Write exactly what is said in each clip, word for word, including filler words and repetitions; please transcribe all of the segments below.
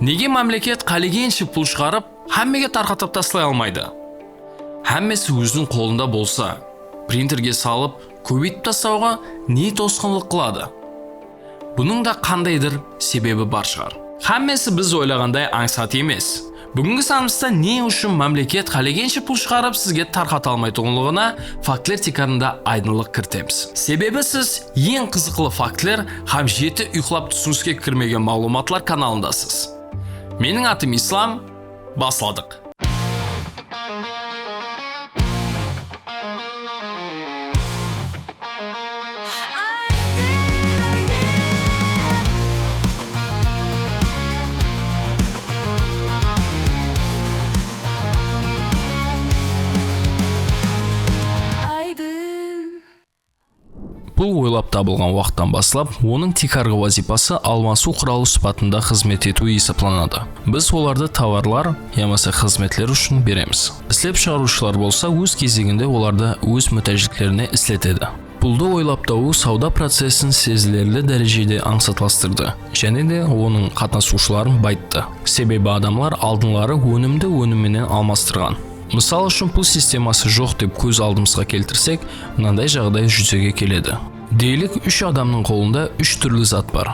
Nege mámleket qálegenshe pul shıǵarıp, hámmege tarqatıp taslay almaydı? Hámmesi óziniń qolında bolsa, printerge salıp, kóbeytip taslawǵa ne tosqınlıq qıladı? Bunıń da qandaydır sebebi bar shıǵar. Hámmesi biz oylaǵanday ańsat emes. Búgingi sanımızda ne ushın mámleket qálegenshe pul shıǵarıp sizge tarqata almaytuǵınlıǵına faktler tiykarında aydınlıq kiritemiz. Sebebi siz eń qızıqlı faktler hám jeti uyqılap túsińizge kirmegen maǵlıwmatlar kanalındasız. Meniń atım Islam, basladıq. Pul oylap tabılǵan waqıttan baslap, onıń tiykarǵı wazıypası almasıw quralı sıpatında xızmet etiwi esaplanadı. Biz olardı tovarlar yamasa xızmetler ushın beremiz. Islep shıǵarıwshılar bolsa óz gezeginde olardı óz mútájliklerine isletedi. Puldı oylap tabıw sawda procesin sezilerli dárejede ańsatlastırdı, jáne de onıń qatnasıwshıların bayıttı. Sebebi adamlar aldınları ónimdi ónim menen almastırǵan. Mısal ushın, pul sisteması joq dep kóz aldımızǵa keltirsek, mınanday jaǵday júzege keledi. Deylik, úsh adamnıń qolında úsh túrli zat bar.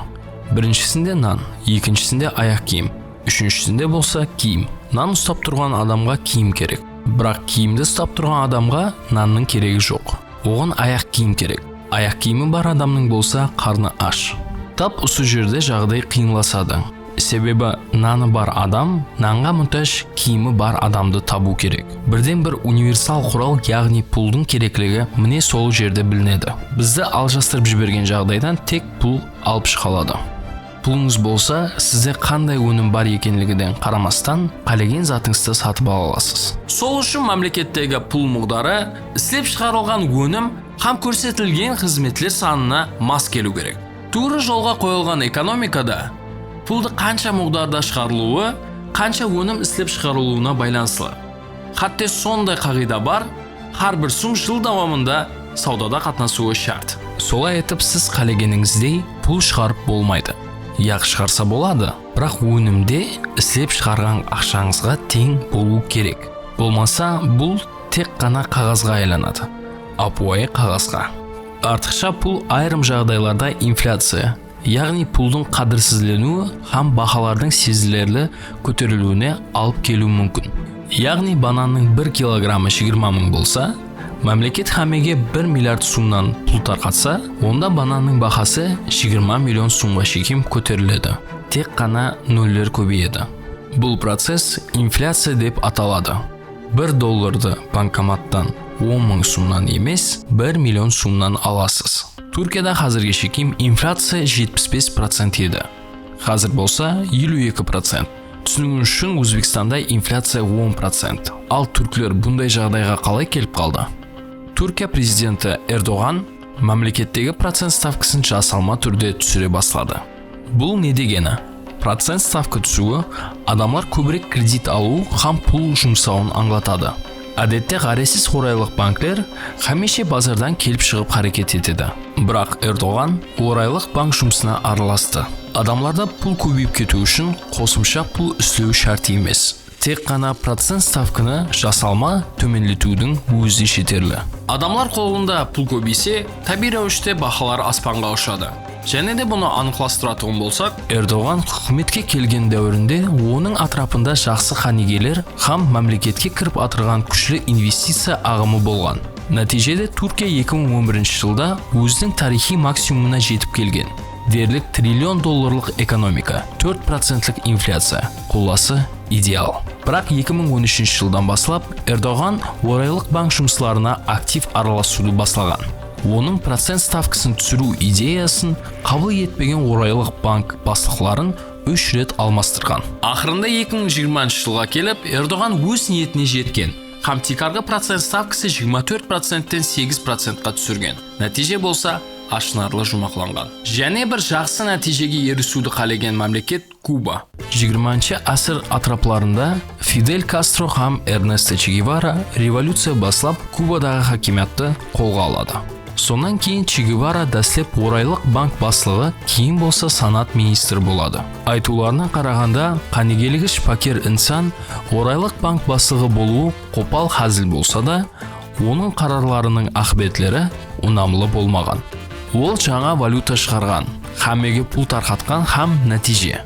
Birinshisinde nan, ekinshisinde ayaq kiyim, úshinshisinde bolsa kiyim. Nan uslap turǵan adamǵa kiyim kerek. Biraq kiyimdi uslap turǵan adamǵa nannıń keregi joq. Oǵan ayaq kiyim kerek. Ayaq kiyimi bar adamnıń bolsa qarnı ash. Tap usı jerde jaǵday qıyınlasadı. Sebebi nanı bar adam nanǵa mútáj kiyimi bar adamdı tabıw kerek. Birden-bir universal qural, yaǵnıy puldıń kerekligi mine sol jerde bilinedi. Bizdi aljastırıp jibergen jaǵdaydan tek pul alıp shıǵa aladı. Pulıńız bolsa, sizde qanday ónim bar ekenligiden qaramastan, qálegen zatıńızdı satıp ala alasız. Sol ushın mámlekettegi pul muǵdarı islep shıǵarılǵan ónim hám kórsetilgen xızmetler sanına mas keliw kerek. Tuwrı jolǵa qoyılǵan ekonomikada puldı qansha muǵdarda shıǵarılıwı, qansha ónim islep shıǵarılıwına baylanıslı. Hátte sonday qaǵıyda bar, hár bir sum jıl dawamında sawdada qatnasıwı shárt. Solay etip, siz qálegenińizdey pul shıǵarıp bolmaydı. Yaq, shıǵarsa boladı, biraq ónimde islep shıǵarǵan aqshańızǵa teń bolıwı kerek. Bolmasa, bul tek ǵana qaǵazǵa aylanadı. Ápiwayı qaǵazǵa. Artıqsha pul ayırım jaǵdaylarda inflyaciya, yaǵnıy puldıń qádirsizleniwi hám bahalardıń sezilerli kóteriliwine alıp keliwi múmkin. Yaǵnıy banannıń bir kilogramı jigirma mıń bolsa, mámleket hámmege bir milliard sumnan pul tarqatsa, onda banannıń bahası jigirma million sumǵa shekem kóteriledi. Tek ǵana noller kóbeyedi. Bul process inflyaciya dep ataladı. Bir dollardı bankomattan on mıń sumnan emes, bir million sumnan alasız. Túrkiyada házirge shekem inflyaciya jetpis bes procent edi. Házir bolsa eliw eki procent. Túsiniwińiz ushın, Ózbekstanda inflyaciya on procent. Al túrkler bunday jaǵdayǵa qalay kelip qaldı? Túrkiya prezidenti Erdoǵan mámlekettegi procent stavkasın jasalma túrde túsire basladı. Bul ne degeni? Procent stavka túsiwi adamlar kóbirek kredit alıw hám pul jumsawın ańlatadı. Ádette ǵárezsiz oraylıq bankler hámiyshe bazardan kelip shıǵıp háreket etedi. Biraq Erdoǵan oraylıq bank jumısına aralastı. Adamlarda pul kóbeyip ketiwi ushın qosımsha pul islew shárt emes. Tek ǵana procent stavkanı jasalma tómenletiwdiń ózi jeterli. Adamlar qolında pul kóbeyse, tábiyiy ráwishte bahalar aspanǵa ushadı. Jáne de bunı anıqlastıratuǵın bolsaq, Erdoǵan húkimetke kelgen dáwirinde onıń átirapında jaqsı qánigeler hám mámleketke kirip atırǵan kúshli investiciya aǵımı bolǵan. Nátiyjede Túrkiya eki mıń on birinshi jılda óziniń tariyxıy maksimumına jetip kelgen. Derlik trillion dollarlıq ekonomika, tórt procentlik inflyaciya, qullası, ideal. Biraq eki mıń on úshinshi jıldan baslap Erdoǵan oraylıq bank jumıslarına aktiv aralasıwdı baslaǵan. Onıń procent stavkasın túsiriw ideyasın qabıl etpegen oraylıq bank baslıqların úsh ret almastırǵan. Aqırında eki mıń jigirmanshı jılǵa kelip Erdoǵan óz niyetine jetken hám tiykarǵı procent stavkası jigirma tórt procentten segiz procentqa túsirgen. Nátiyje bolsa ashınarlı juwmaqlanǵan. Jáne bir jaqsı nátiyjege erisiwdi qálegen mámleket Kuba. Jigirmanshı ásir átiraplarında Fidel Kastro hám Ernesto Che Gevara revolyuciya baslap, Kubadaǵı hákimiyattı qolǵa aladı. Sonnan keyin Che Gevara dáslep Oraylıq bank baslıǵı, keyin bolsa sanaat ministri boladı. Aytıwlarına qaraǵanda, qánigeligi shıpaker insan Oraylıq bank baslıǵı bolıwı qopal házil bolsa da, onıń qararlarınıń aqıbetleri unamlı bolmaǵan. Ol jańa valyuta shıǵarǵan, hámmege pul tarqatqan hám nátiyje,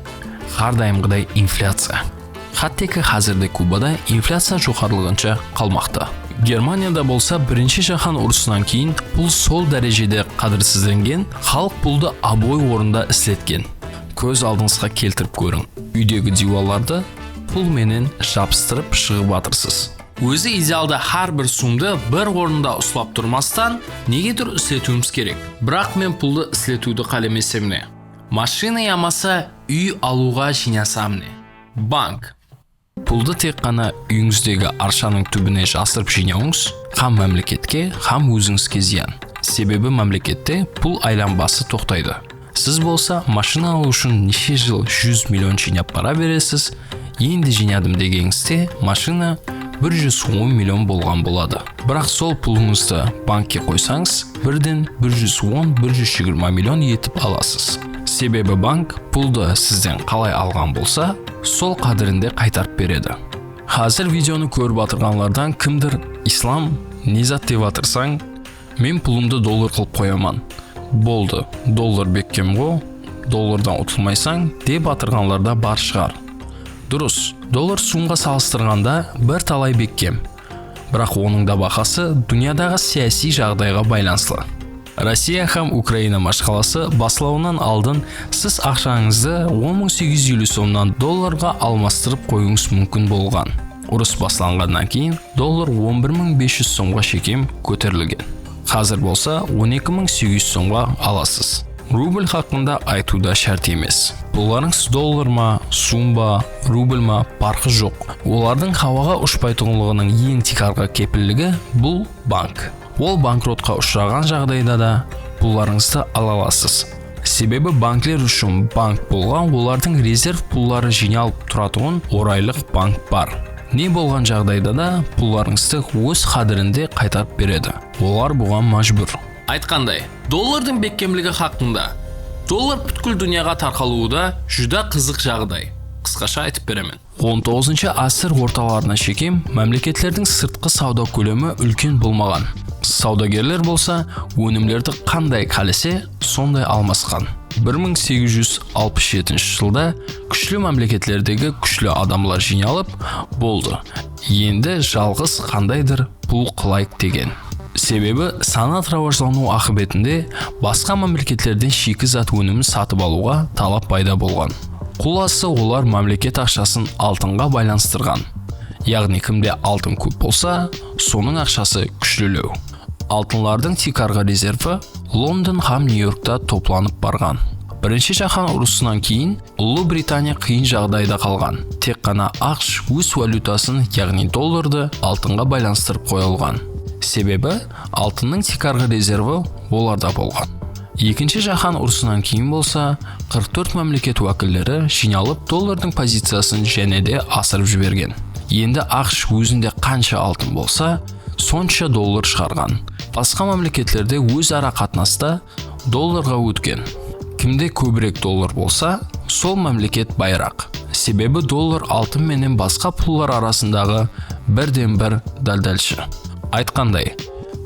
hár dayımǵıday inflyaciya. Hátteki házir de Kubada inflyaciya joqarılıǵınsha qalmaqta. Germaniyada bolsa Birinshi jáhán urısınan keyin pul sol dárejede qádirsizlengen, xalıq puldı aboy orında isletken. Kóz aldıńızǵa keltirip kóriń, úydegi diywallardı pul menen jabıstırıp shıǵıp atırsız. Ózi idealda hár bir sumdı bir orında uslap turmastan, negedur isletiwimiz kerek. Biraq men puldı isletiwdi qálemesem ne? Mashina yamasa úy alıwǵa jıynasam ne? Bank. Puldı tek ǵana úyińizdegi arshanıń túbine jasırıp jıynawıńız hám mámleketke, hám ózińizge zıyan. Sebebi mámlekette pul aylanbası toqtaydı. Siz bolsa mashina alıw ushın neshe jıl júz million jıynap bara beresiz, endi jıynadım degenińizde mashina bir júz on million bolǵan boladı. Biraq sol pulıńızdı bankke qoysańız, birden bir júz on, bir júz jigirma million etip alasız. Sebebi bank puldı sizden qalay alǵan bolsa, sol qádirinde qaytarıp beredi. Házir videonı kórip atırǵanlardan kimdir, Islam, ne zat dep atırsań, men pulımdı dollar qılıp qoyaman. Boldı, dollar bekkem ǵo, dollardan utılmaysań, dep atırǵanlar da bar shıǵar. Durıs, dollar sumǵa salıstırǵanda bir talay bekkem. Biraq onıń da bahası dúnyadaǵı siyasiy jaǵdayǵa baylanıslı. Rossiya hám Ukraina mashqalası baslawınan aldın siz aqshańızdı on mıń segiz júz eliw somnan dollarǵa almastırıp qoyıwıńız múmkin bolǵan. Urıs baslanǵannan keyin dollar on bir mıń bes júz somǵa shekem kóterilgen. Házir bolsa on eki mıń segiz júz somǵa alasız. Rubl haqqında aytıw da shárt emes. Pullarıńız dollar ma, sum ba, rubl ma, parqı joq. Olardıń hawaǵa ushpaytuǵınlıǵınıń eń tiykarǵı kepilligi bul bank. Ol bankrotqa ushıraǵan jaǵdayda da pullarıńızdı ala alasız. Sebebi bankler ushın bank bolǵan olardıń rezerv pulları jıynalıp turatuǵın Oraylıq bank bar. Ne bolǵan jaǵdayda da pullarıńızdı óz qádirinde qaytarıp beredi. Olar buǵan májbúr. Aytqanday, dollardıń bekkemligi haqqında. Dollar pútkil dúnyaǵa tarqalıwı da júdá qızıq jaǵday. Qısqasha aytıp beremen. On toǵızınshı ásir ortalarına shekem mámleketlerdiń sırtqı sawda kólemi úlken bolmaǵan. Sawdagerler bolsa ónimlerdi qanday qálese, sonday almasqan. Bir mıń segiz júz alpıs jetinshi jılda kúshli mámleketlerdegi kúshli adamlar jıynalıp, boldı, endi jalǵız qandaydır pul qılayıq degen. Sebebi sanaat rawajlanıwı aqıbetinde basqa mámleketlerden shiyki zat ónimin satıp alıwǵa talap payda bolǵan. Qullası olar mámleket aqshasın altınǵa baylanıstırǵan. Yaǵnıy kimde altın kóp bolsa, sonıń aqshası kúshlilew. Altınlardıń tiykarǵı rezervi London hám Nyu-Yorkta toplanıp barǵan. Birinshi jáhán urısınan keyin Ullı Britaniya qıyın jaǵdayda qalǵan. Tek ǵana AQSh óz valyutasın, yaǵnıy dollardı altınǵa baylanıstırıp qoya alǵan. Sebebi altınnıń tiykarǵı rezervi olarda bolǵan. Ekinshi jáhán urısınan keyin bolsa qırq tórt mámleket wákilleri jıynalıp dollardıń poziciyasın jáne de asırıp jibergen. Endi AQSh ózinde qansha altın bolsa, sonsha dollar shıǵarǵan. Basqa mámleketlerde óz ara qatnasta dollarǵa ótken. Kimde kóbirek dollar bolsa, sol mámleket bayıraq. Sebebi dollar altın menen basqa pullar arasındaǵı birden-bir dáldalshı. Aytqanday,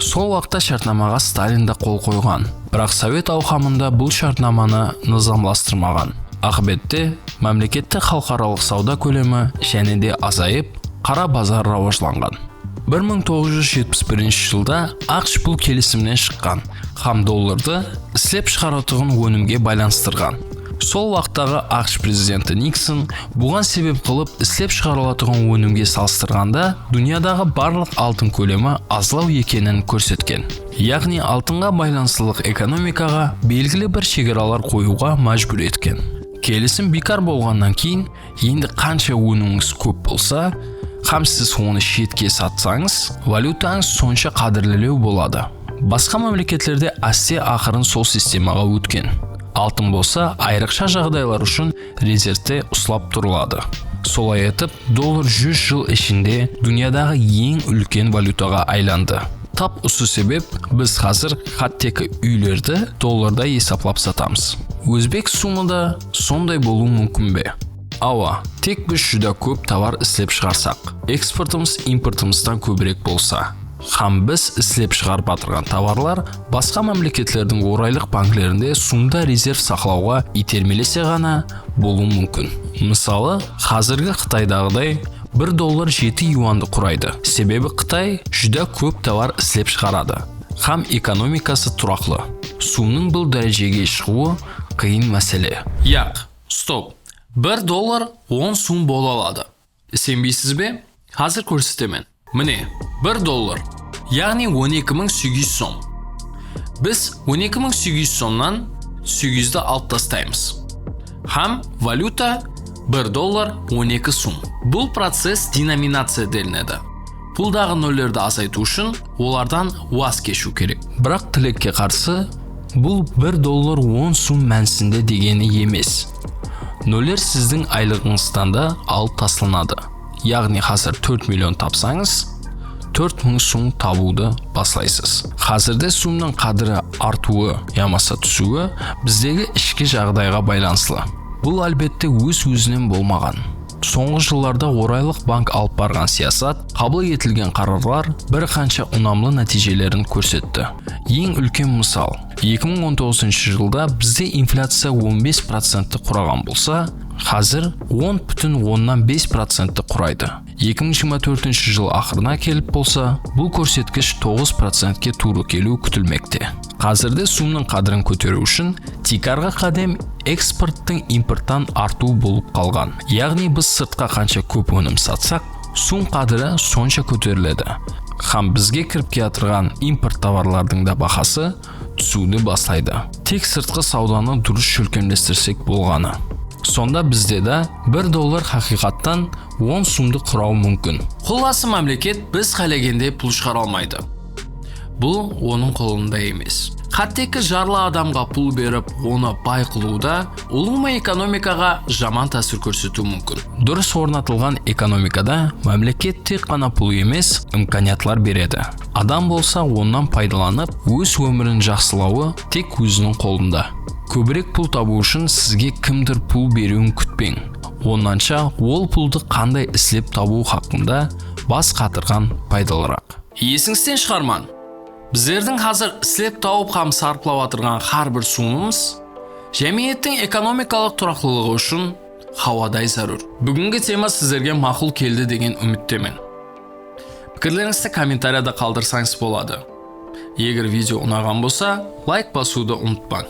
sol waqıtta shártnamaǵa Stalin de qol qoyǵan. Biraq Sovet Awqamında bul shártnamanı nızamlastırmaǵan. Aqıbette mámlekette xalıqaralıq sawda kólemi jáne de azayıp, qara bazar rawajlanǵan. Bir mıń toǵız júz jetpis birinshi jılda AQSh bul kelisimnen shıqqan hám dollardı islep shıǵaratuǵın ónimge baylanıstırǵan. Sol waqıttaǵı AQSh prezidenti Nikson buǵan sebep qılıp islep shıǵarılatuǵın ónimge salıstırǵanda dúnyadaǵı barlıq altın kólemi azlaw ekenin kórsetken. Yaǵnıy altınǵa baylanıslılıq ekonomikaǵa belgili bir shegaralar qoyıwǵa májbúr etken. Kelisim biykar bolǵannan keyin endi qansha ónimińiz kóp bolsa hám siz onı shetke satsańız, valyutańız sonsha qádirlilew boladı. Basqa mámleketlerde áste-aqırın sol sistemaǵa ótken. Altın bolsa ayrıqsha jaǵdaylar ushın rezervte uslap turıladı. Solay etip, dollar júz jıl ishinde dúnyadaǵı eń úlken valyutaǵa aylandı. Tap usı sebep biz házir hátteki úylerdi dollarda esaplap satamız. Ózbek sumı da sonday bolıwı múmkin be? Awa, tek biz júdá kóp tovar islep shıǵarsaq, eksportımız importımızdan kóbirek bolsa, hám biz islep shıǵarıp atırǵan tovarlar basqa mámleketlerdiń oraylıq banklerinde sumda rezerv saqlawǵa iytermelese ǵana bolıwı múmkin. Mısalı, házirgi Qıtaydaǵıday bir dollar jeti yuandı quraydı. Sebebi Qıtay júdá kóp tovar islep shıǵaradı hám ekonomikası turaqlı. Sumnıń bul dárejege shıǵıwı qıyın másele. Yaq, stop. Bir dollar on sum bola aladı. Isenbeysiz be? Házir kórsetemen. Mine, bir dollar, yaǵnıy on eki mıń segiz júz som. Biz on eki mıń segiz júz somnan segiz júzdi alıp taslaymız. Hám valyuta bir dollar on eki sum. Bul process denominaciya delinedi. Puldaǵı nollerdi azaytıw ushın olardan waz keshiw kerek. Biraq, tilekke qarsı, bul bir dollar on sum mánisinde degeni emes. Noller sizdiń aylıǵıńızdan da alıp taslanadı. Yaǵnıy, házir tórt million tapsańız, tórt mıń sum tabıwdı baslaysız. Házirde sumnıń qádiri artıwı yamasa túsiwi bizdegi ishki jaǵdayǵa baylanıslı. Bul, álbette, óz-ózinen bolmaǵan. Sońǵı jıllarda Oraylıq bank alıp barǵan siyasat, qabıl etilgen qararlar bir qansha unamlı nátiyjelerin kórsetti. Eń úlken mısal, eki mıń on toǵızınshı jılda bizde inflyaciya on bes procentti quraǵan bolsa, házir on pútin onnan bes procentti quraydı. Eki mıń jigirma tórtinshi jıl aqırına kelip bolsa, bul kórsetkish toǵız procentke tuwrı keliwi kútilmekte. Házirde sumnıń qádirin kóteriw ushın tiykarǵı qádem eksporttıń importtan artıwı bolıp qalǵan. Yaǵnıy, biz sırtqa qansha kóp ónim satsaq, sum qádiri sonsha kóteriledi. Hám bizge kirip kiyatırǵan import tovarlardıń da bahası túsiwdi baslaydı. Tek sırtqı sawdanı durıs shólkemlestirsek bolǵanı. Sonda bizde de bir dollar haqıyqattan on sumdı qurawı múmkin. Qullası, mámleket biz qálegende pul shıǵara almaydı. Bul onıń qolında emes. Hátteki jarlı adamǵa pul berip, onı bay qılıw da ulıwma ekonomikaǵa jaman tásir kórsetiw múmkin. Durıs ornatılǵan ekonomikada mámleket tek ǵana pul emes, imkaniyatlar beredi. Adam bolsa onnan paydalanıp, óz ómirin jaqsılawı tek óziniń qolında. Kóbirek pul tabıw ushın sizge kimdur pul beriwin kútpeń. Onnansha ol puldı qanday islep tabıw haqqında bas qatırǵan paydalıraq. Esińizden shıǵarmań, bizlerdiń házir islep tawıp hám sarıplap atırǵan hár bir sumımız jámiyettiń ekonomikalıq turaqlılıǵı ushın hawaday zárúr. Búgingi tema sizlerge maqul keldi degen úmittemen. Pikirlerińizdi kommentariyada qaldırsańız boladı. Eger video unaǵan bolsa, layk basıwdı umıtpań.